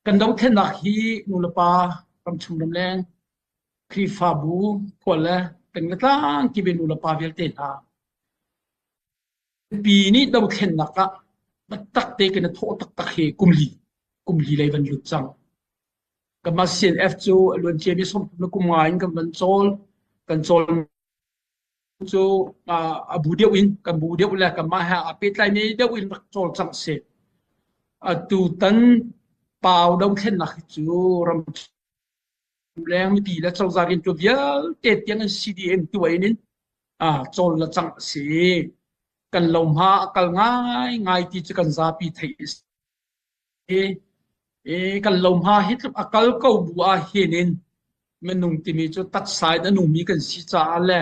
Kan dothlennak hi nulepa ramchung ramleng Khrihfabu khual le peng le tlang kip in nulepa vialte hna mipi nih dothlennak ah biatak te kan i thawh taktak hi kumli kumli lei van lut cang. Kanmah CNF cu a luanciami 30 le kum nga in kan van cawl. Kan cawl cu a bu deuh in kan bu deuh le kanmah he aa pehtlaimi deuh in rak cawlcangh si. Atu tan pau dothlennak hi cu ram leng mipi le cozah riantuan vialte tiang in CDM tuah in in cawl le cangh a si. Kan lohma a kal ngaingai ti cu kan zapi theih a si. I kan lohma hi tluk a kal ko bu ah hin in minung timi cu taksa in a nungmi kan si caah le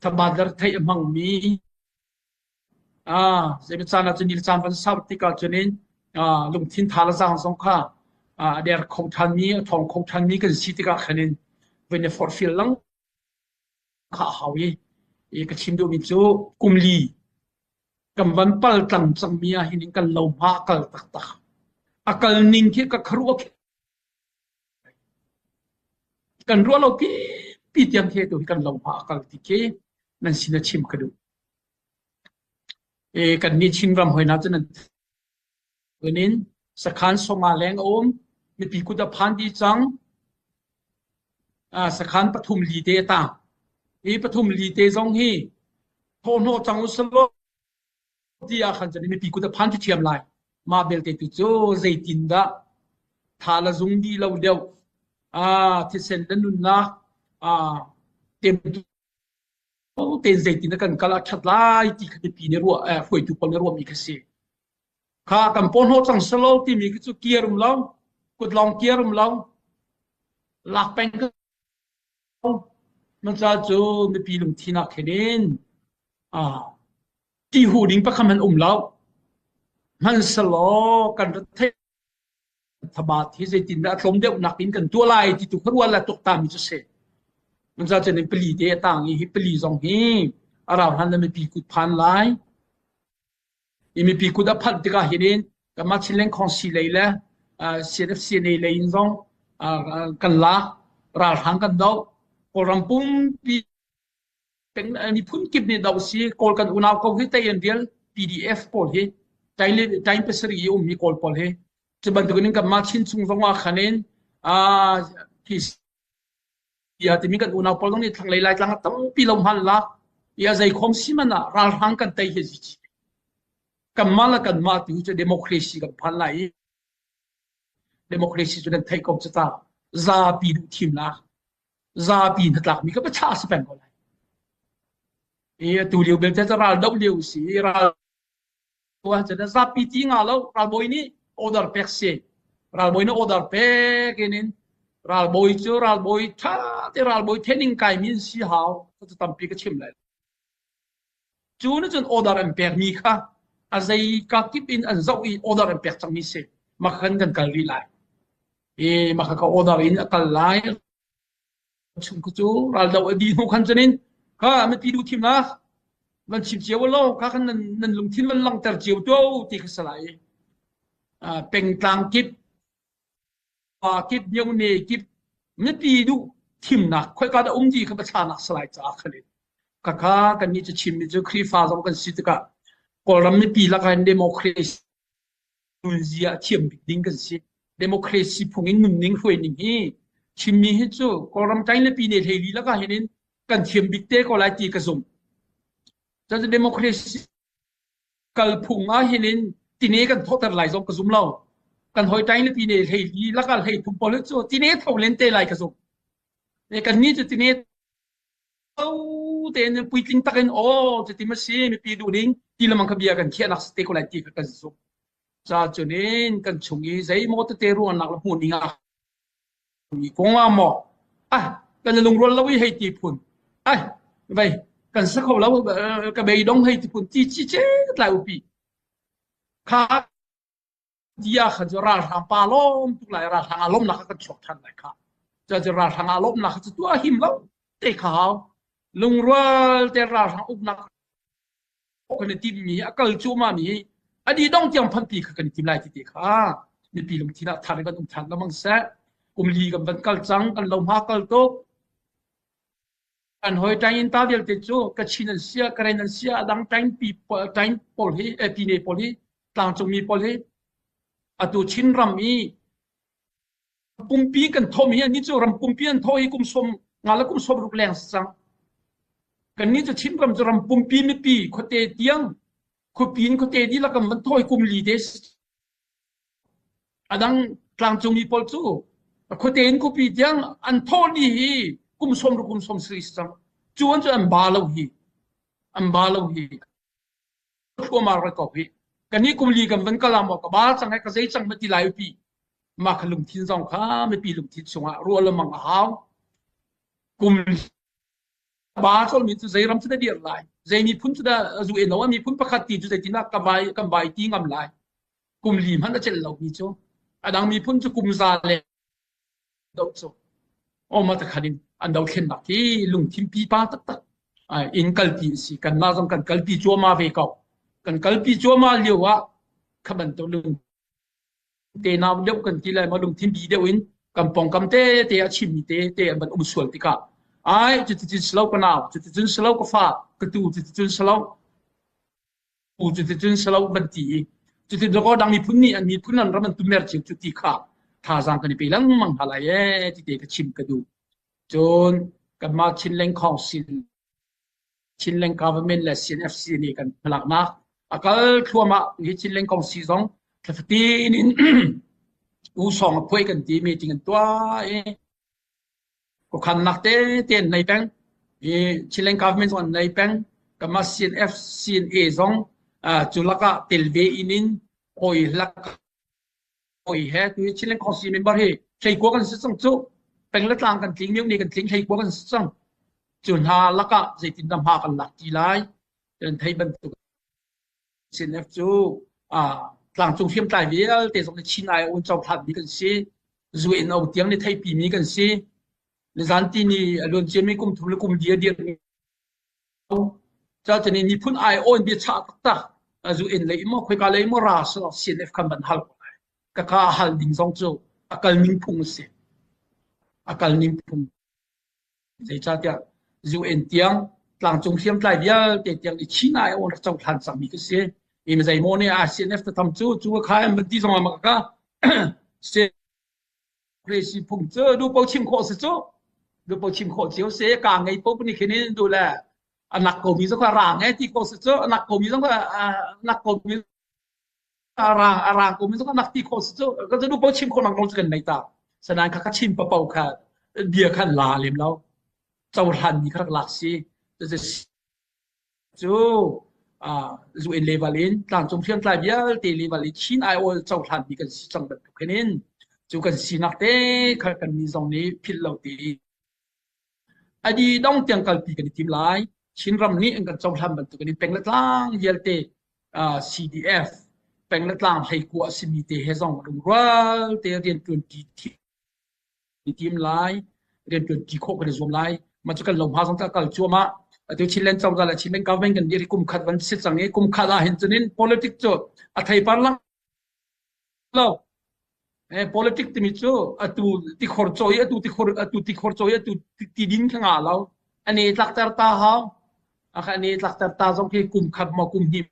thabat le retheih a hmangmi ah zeimaw caan ah cun ni le caan van sau tikah cun in lungthin tha le zaang zong kha a der kho ṭhanmi a ṭhawng kho ṭhanmi kan si tikah khan in vun i forhfial lang kha a hau i i ka chim duhmi cu kum li kan van pal tlang cangmi ah hin kan lo hma a kal taktak. A kal ning khi ka kharuah kan ruah lo pi pi tiang khi tu hi kan lo hma a kal ti khi nan sin a chim ka duh. E kan nih Chinram hoi na cu nan in sakhan songa leng a um mipi kut a phan di cang sakhan pathum li te ta hi pathum li te zong hi thawhhnawh cang usalaw ti ah khan cun mipi kut a phan thiam lai mah belte tu cu zeitindah tha la zung di lo deuh a thisen le nunnak a tem ten zeitin kan kal a that lai ti kha mipi nih ruah hruaitu pawl nih ruahmi kha si kha kan paw cang salo timi khi cu kiar um lo kut lawng kiar um lo lak peng nan ca cu mipi lungthin ah khin in ti hu ding pakhat man um lo hmanhselaw kan rat thei thabat hi zeitindah a tlawm deuh nak in kan tuah lai ti tu kha rual la tuk ta mi cu si nan ca cun pali te a tang i hi pali zong hi a rau hlan le mipi kut phan lai i mipi kut a phanh tikah hin in kanmah Chinland Khawngsi lei le CNFCNA lei in zong kan lak ralhrang kan doh Kawlram pumpi miphun kip nih doh si Kawl kan unau ko hi tei an rial PDF pawl hi time pasarih i ummi Kawl pawl hi cu bantukin in kanmah Chin chung zong ah khan in Tiah timi kan unau pawl zong nih thlanglei Laitlang ah tampi lo hman la ia zeikhom si man ah ralhrang kan tei hi si kanmah le kanmah tu cu democracy kan phan lai i democracy cu nan theih ko cu ta zapi duh thimnak zapi hnatlakmi ka biachah si peng ko lai i atu lio belte cu ral doh lio si ral Cun zapi ti nga lo ralbawi nih order pek si. Ralbawi nih order pek in in ralbawi cu ralbawi ṭha te ralbawi training kaimi an si hau. Cu tampi ka chim lai. Cu nih cun order an pekmi kha a zei ka kip in an zoh i order an pek cangmi si. Mah khan kan kal rih lai. I mah kha order in a kal lai. Chung cu raldo a dih hnu khan cun in kha mipi duh thimnak van chim cio law kha khan nan, nan lungthin van langhter cio tuah u ti kha si lai. Pengtlang kip pa kip myone kip mipi duh thimnak khoika dah um ti kha biathla si lai caah khan in khakha kan nih cu chimmi cu Khrihfa zong kan si tikah Kawlram mipi lakah in democracy nunzia a thiam bik ding kan si. Democracy phung in nunning hruaining hi Chinmi hi cu Kawlram ṭain le pine hleili lakah hin in kan thiam bik te ko lai ti ka zumh. Cun democracy kalphung ah hin in tine kan thawhter lai zong ka zum lo. Kan hoi ṭain le pine hleili lakah hleithum pawl cu tine tho len te lai ka zumh. Kan nih cu tine tein puitling takin aw cuti ma si mipi duh ding ti lamang kha bia kan khiahnak si te ko lai ti kha kan zumh. Ca cunin kan chung i zeimaw tete ruahnak le hmuh ning ah mi kong ah maw ah kan lungrual lo i hei ti phun ai vei kan sa kho lo ka beidong hei ti phun ti chi che tlai upi kha ti ah khan cu ralhrang pa lawm tuk lai ralhrang aa lawmnak kha kan chuak than lai kha cu ralhrang aa lawmnak kha cu tuah him lo te kha hau lungrual te ralhrang uknak kan i timmi a kal cuahmah mi a dih dong tiang phanpi kha kan i tim lai ti te kha. Mipi lungthin ah thar in kan um ṭhan lengmang seh. Kum li kan van kal cang, kan lo hma kal tuk. Kan hawi ṭaing ta vialte cu Kachin an sia, Karen an sia, a dang ṭaing pi ṭaing pawl hi, eh, pine pawl hi, tlangcungmi pawl hi atu Chinram i pumpi kan thawhmi hi annih cu ram pumpi an thawh hi kum 50 le kum 60 leng si cang. Kannih cu Chinram cu ram pumpi mipi khuate tiang khuapi in khuate dihlak kan van thawh hi kum li te si. A dang tlangcungmi pawl cu khuate in khuapi tiang an thawh dih hi kum 60 kum 70 si cang. Cu an cu an ba lo hi. An ba lo hi. Thluamar re ko hi. Kannih kum li kan van kal ah maw ka ba cang he ka zei cang ma ti lai upi. Mah kha lungthin zong kha mipi lungthin chungah ruah lengmang a hau. Kum ba cawlmi cu zei ram cu dah dir lai? Zei miphun cu dah zu en lo? A miphun pakhat ti cu zeitindah ka vai kan vai ti ngam lai? Kum li hmanh a celh lomi cu a dang miphun cu kum za le do cu oma ta khan in an dothlennak hi lungthin pipa taktak in kalpi a si. Kanmah zong kan kalpi cuahmah ve ko. Kan kalpi cuahmah lio ah kha bantuk lung te nau deuh kan ti lai ma lungthin bi deuh in kan pongkam te te a chimmi te te an van um sual tikah ai cuticun silo ka nau cuticun silo ka fa ka tu cuticun silo u cuticun silo van ti i cutin dawkaw dang miphun nih an miphun an ram an tumer cio cu ti kha thazaang kan i pe lengmang hna lai ee ti te ka chim ka duh. Cun kanmah Chinland Council Chinland Government le CNFC nih kan hmalaknak a kal thluahmah. Hi Chinland Council zong thla fatin in u sawng a phuai kan ti meeting an tuah i khuakhannak tete an nei peng. I Chilean government zong an nei peng. Kanmah CNF CNA zong cu lakah tel ve in in hawi lak hawi he tu hi Chilean Council member hi hleikua kan si cang cu. Peng le tlang kan tling mio kan tling hleikua kan si cang. Cu hna lakah zeitindah hma kan lak ti lai kan thei bantuk CNF cu tlangcung hriamtlai vialte zong nih Chin ai un cohlanmi kan si. UNO tiang nih theihpimi kan si. Nizan ti ni a luan ciami kum thum le kum li a dirmi Cacun miphun ai awn bia chah taktak UN lei maw khoika lei maw ra CNF khan van hal ko lai. Ka ka hal ding zong cu a kal ning phung a si. A kal ning phung. Zeicahtiah UN tiang tlangcung hriamtlai vialte tiang i Chin ai awn rak cohlan cangmi ka si. I zeimaw nih CNF ta tham cu cu kha an van ti zong ah ka Democracy phung cu du po chim khawh si cu du po chim khawh cio si ka ngei po ni khin in du le anak ko mi zong kha rang e ti khawh si cu anak ko mi zong kha anak ko mi arang arang ko mi zong anak ti khawh si cu ka du po chim khawh nak nawl cu kan nei ta sanan kha ka chim papo kha bia khan la lem lo cohlan mi kha rak lak si cu UN level in tlangcung hriamtlai vialte level in Chin aiawl cohlan mi kan si cang bantuk hin in cu kan sinak te kha kan mi zong nih philh lo ti adi dong tiang kalpi kan i tim lai. Chinram nih an kan cohlan bantuk in peng le tlang vialte CDF peng le tlang hleikua a simi te he zong lungrual te rian ṭuan ṭi i tim lai, rian ṭuan ṭi khawh kan i zuam lai. Mah cu kan lo hma zong ta kal cuahmah. Atu Chinland cozah le Chinland government kan dir hi kum khat van si cang i kum khat ah hin cunin politics cu a theipar lang lo. Eh, politics timi cu atu tikhor cawi atu tikhor atu tikhor cawi atu ti din kha nga lo. Ani tlakter ta hau. Akha ani tlakter ta zong khi kum khat maw kum hnih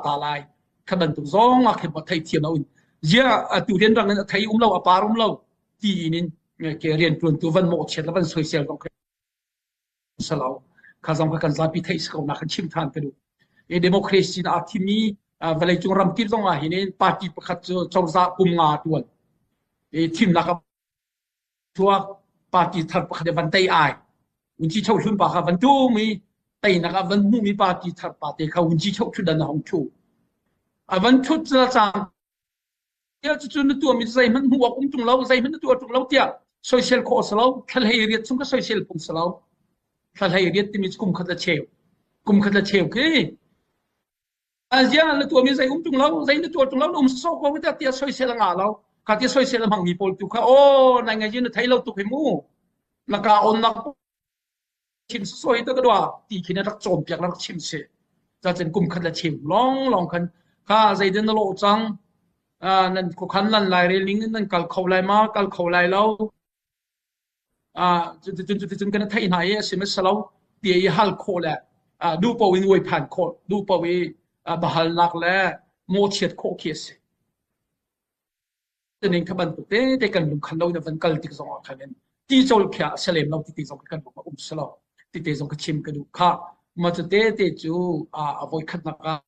ta lai. Kha bantuk zong ah khi thei thiam lo in zia atu rian rang in a thei um lo a par um lo ti in in ke rian tuan tu van mawh chiat la van soisel zong khi salo kha zong kha kan zapi theih si ko na kan chim than ka duh. I democracy na a thimi vawlei cung ram kip zong ah hin party pakhat cu cozah kum nga tuan i thimnak chuak party thar pakhat van tei ai unci chok hlun pa kha van tum i teinak ah van hmuhmi party thar pa te kha unci chok thutdan a hong thu a van thut cang tiah cucu na tuahmi zeihmanh hmuh awk um tung lo zeihmanh na tuah tung lo tiah soisel khawh si lo thlalhei riat chung ka soisel phung si lo thlalhei riat timi cu kum khat le cheu kum khat le cheu khi Aziah na tuahmi zei um tung lo, zei na tuah tung lo, na um sawsawh ko tiah tiah soisel a ngah lo. Kha ti soisel a hmangmi pawl tu kha aw nai ngai na thei lo tuk hi mu. Na ka on nak chim sawsawh hi ta ka dua ti khin a rak cawnpiak rak chim si. Cacun kum khat le cheu long long khan kha zeitin na lawh cang. Nan khuakhan nan lairel ning in nan kal kho lai ma, kal kho lai lo. Cuticun cuticun kan theih hna i a si ma si lo ti i hal khawh le duh paoh in uaiphan khawh, duh paoh i bahalnak le mawhchiat khawh khi a si. Ning kha bantuk tete kan lungkhan lo in van kal tik zong ah khan in ti cawl khia a si lem lo ti ti zong kan lung a um si lo. Ti te zong ka chim ka duh kha. Ma cu tete cu a voikhatnak ah.